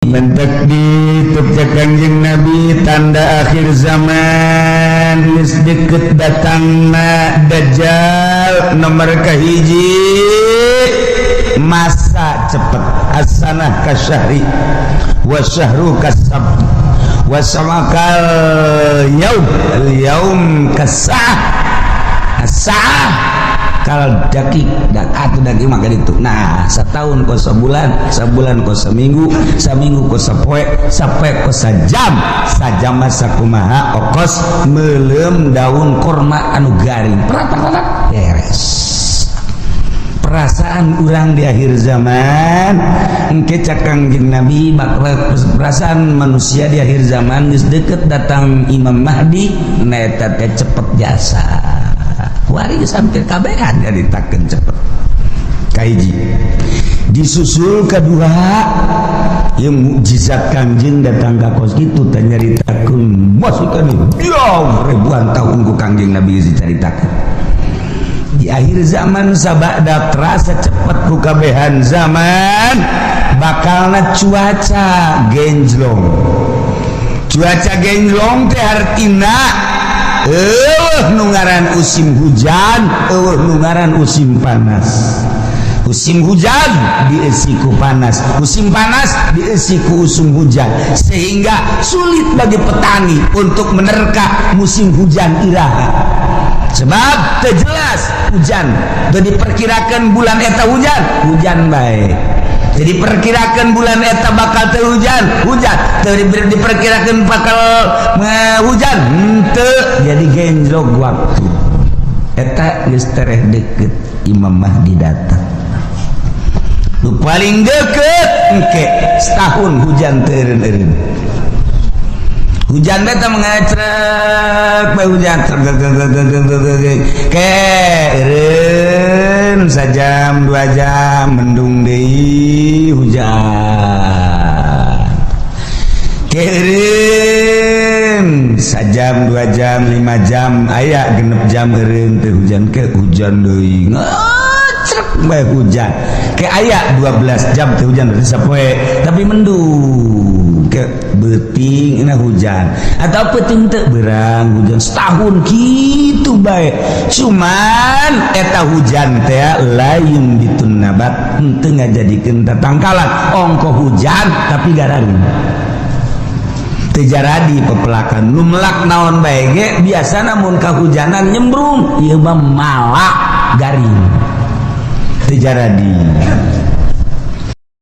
Mentek ditutup Kangjeng Nabi, tanda akhir zaman geus deket datangna Dajjal. Nomor kahiji, masa cepet, as-sanah kasyahri wa syahru kasab wa samakal yaum al yaum kasah as-sa'ah kal dakik dan atuh dakik maka itu. Nah, setahun kos sebulan, sebulan kos seminggu, seminggu kos sapoe, sapoe kos sajam, sajam masa kumaha okos meuleum daun korma anu garing, prat prat beres. Perasaan urang di akhir zaman engke, cak Kangjeng Nabi, bakal perasaan manusia di akhir zaman geus deket datang Imam Mahdi. Nah, eta teh cepet jasa kuari geus hampir kabehan nyaritakeun cepet. Kahiji, disusul kedua yang mukjizat Kangjeng datang ka kos kitu teh nyaritakeun masukan ya ribuan tahun ku Kangjeng Nabi dicaritakeun di akhir zaman. Sabada terasa cepet ku kabehan zaman, bakalna cuaca genjlong. Cuaca genjlong teh artina eueuh nu ngaran musim hujan, eueuh nu ngaran musim panas. Musim hujan diisi ku panas, musim panas diisi ku usum hujan, sehingga sulit bagi petani untuk menerka musim hujan iraha, sebab terjelas hujan. Jadi diperkirakan bulan eta hujan, hujan baik. Jadi perkirakan bulan eta bakal teu hujan, hujan. Teu diperkirakan bakal hujan, henteu. Jadi genjlok waktu eta geus tereh deket Imam Mahdi datang. Nu paling deket engke setahun hujan teu eureun-eureun. Hujan teh mengacrek bae, hujan ke eureun sajam 2 jam, mendung deui, hujan ke eureun sajam, 2 jam, 5 jam, aya 6 jam eureun teu hujan, ke hujan deui, ngacrek bae hujan, ke aya 12 jam teu hujan, berarti sapoe tapi mendung, ke beuting ini hujan atau peuting teu berang hujan. Setahun gitu bae, cuman eta hujan teh lain bitun nabat, henteu ngajadikeun tatangkalan. Ongko hujan tapi gararing, teu jaradi pepelakan. Nu melak naon bae ge biasana mun kahujanan nyembrung, ieu mah malak garing, teu jaradi.